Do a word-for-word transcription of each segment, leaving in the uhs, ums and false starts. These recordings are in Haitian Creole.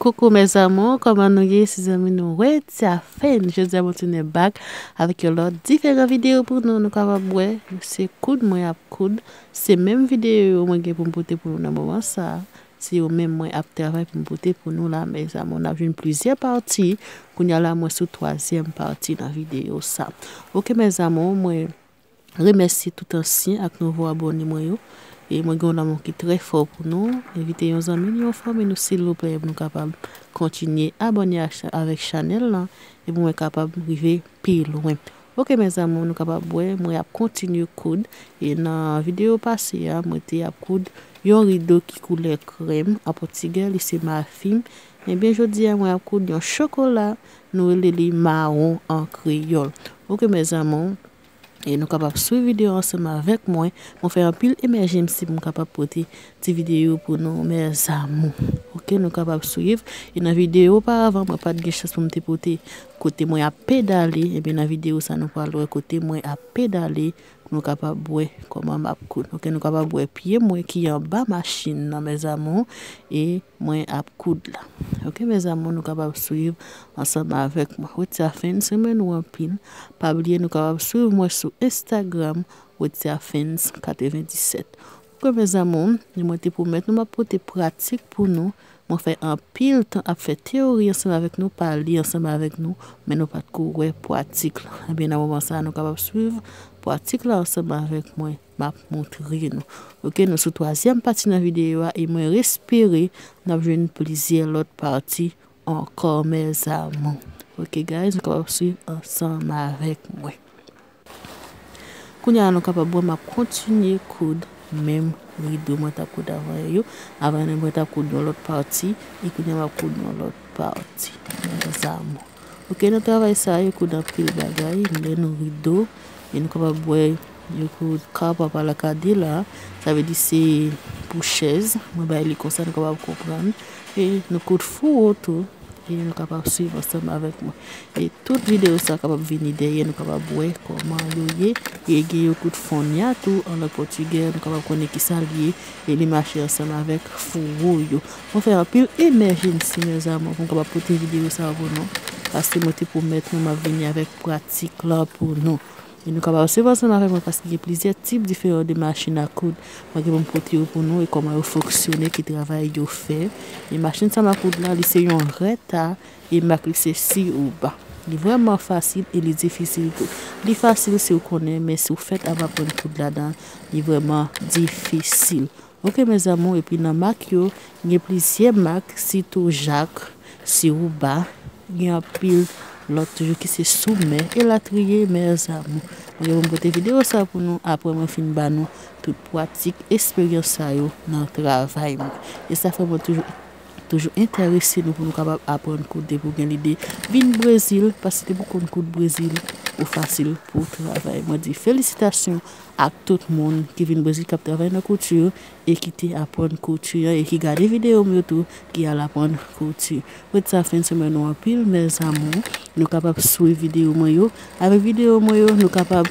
Koukou mes amours, kòman nou ye? Se zanmi nou Wetya Fens. Jodi a mwen tounen back avèk yon lòt diferan videyo pou nou. Nou kapab wè se koud mwen ap koud. Se menm videyo yo mwen gen pou m pote pou nou nan moman sa a. Se yo menm mwen ap travay pou m pote pou nou la mes amours. N ap jwenn plizyè pati. Kounye a la mwen sou twazyèm pati nan videyo sa. Oke mes amours, mwen remèsye tout ansyen ak nouvo abòne mwen yo. E mwen gen yon lanmou ki trè fò pou nou. Envite yon zanmi nou, yon fanmi nou silvouplè pou nou kapab kontinye abòne ak cha-, avèk chanèl lan e pou mwen kapab rive pi lwen. Oke mes amours, nou kapab wè mwen ap kontinye koud. E nan videyo pase a mwen te ap koud yon rido ki koulè krèm, an pòtigè li se mafim. Ebyen jodi a mwen ap koud yon chokola, nou rele li mawon an kreyòl. Oke mes amours, e nou kapab swiv videyo ansanm avèk mwen. Mwen fè anpil emèjemsi pou m kapab pote ti videyo pou nou mes amours. Oke, nou kapab swiv. E nan videyo oparavan mwen pa t gen chans pou m te pote kote mwen ap pedale. Ebyen nan videyo sa nou pral wè kote mwen ap pedale. Nou kapab wè kòman m ap koud. Oke, nou kapab wè pye mwen ki anba machin nan mes amours. E mwen ap koud la. Oke mes amours, nou kapab swiv ansanm avèk mwen. Wetya Fens, renmen nou anpil. Pa bliye nou kapab swiv mwen sou Instagram, Wetya Fens katrevenndisèt. Oke mes amours, e mwen te pwomèt nou m ap pote pratik pou nou. Mwen fè anpil tan ap fè teyori ansanm avèk nou, pale ansanm avèk nou, men nou pa t ko wè pratik la. Ebyen nan moman sa a nou kapab swiv pratik la ansanm avèk mwen. M ap montre nou. Oke, nou sou twazyèm pati nan videyo a e mwen espere n ap jwenn plizyè lòt pati ankò mes amours. Oke guys, nou kapab swiv ansanm avèk mwen. Kounye a nou kapab wè m ap kontinye koud menm rido mwen t ap koud avan yo. Avan yo mwen t ap koud yon lòt pati e kounye a m ap koud yon lòt pati. Mes amours. Oke, nan travay sa yo koud anpil bagay, lè nou rido, e nou kapab wè yo koud carpa palacadia, sa vle di se pou chèz, mwen bay li konsa nou kapab konprann. E nou koud fouwo tou, e nou kapab swiv ansanm avèk mwen. E tout videyo sa kapab vini dèyè, nou kapab wè kòman yo ye, e gen yo koud fonya tou, an lang pòtigè, nou kapab konnen kisa l ye, e li mache ansanm avèk fouwo yo. Mwen fè anpil emèjemsi mes amours pou m kapab pote videyo sa pou nou, paske mwen te pwomèt nou m ap vini avèk pratik la pou nou. E nou kapab swiv ansanm avèk mwen paske gen plizyè tip diferan de machin a koud. Mwen gen pou m pote yo pou nou e kòman yo fonksyone, ki travay yo fè. E machin sa m ap koud la, li se yon rèta e mak li se Siruba. Li vrèman fasil e li difisil tou. Li fasil si w konnen, men si w fèt ap aprann koud ladan, li vrèman difisil. Oke mes amours, epi nan mak yo, gen plizyè mak, sitou Jak, Siruba, gen anpil lòt toujou ki se Soumè, elatriye mes amours. Mwen gen pou m pote videyo sa pou nou apre mwen fin ba nou tout pratik, esperyans sa yo nan travay mwen. E sa fè mwen toujou toujou enterese nou pou nou kapab aprann koud depi w gen lide vin Brezil, paske depi w konn koud Brezil, ou fasil pou w travay. Mwen di felisitasyon ak tout moun ki vin Brezil k ap travay nan kouti e ki te aprann kouti an e ki gade videyo m yo tou ki al aprann kouti. Wetya Fens, renmen nou anpil mes amours. Nou kapab swiv videyo mwen yo. Avèk videyo mwen yo, nou kapab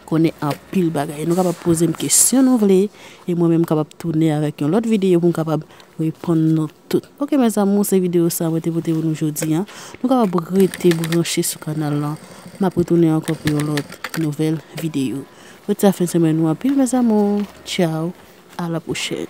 konnen anpil bagay. Nou kapab poze m kesyon nou vle, e mwen menm kapab tounen avèk yon lòt videyo pou m kapab reponn nou tout. Oke mes amours, se videyo sa mwen te pote pou nou jodi a. Nou kapab rete branche sou kanal lan. M ap retounen ankò pou yon lòt nouvèl videyo. Wetya Fens, renmen nou anpil mes amours. Tchaw, a la pwochèn.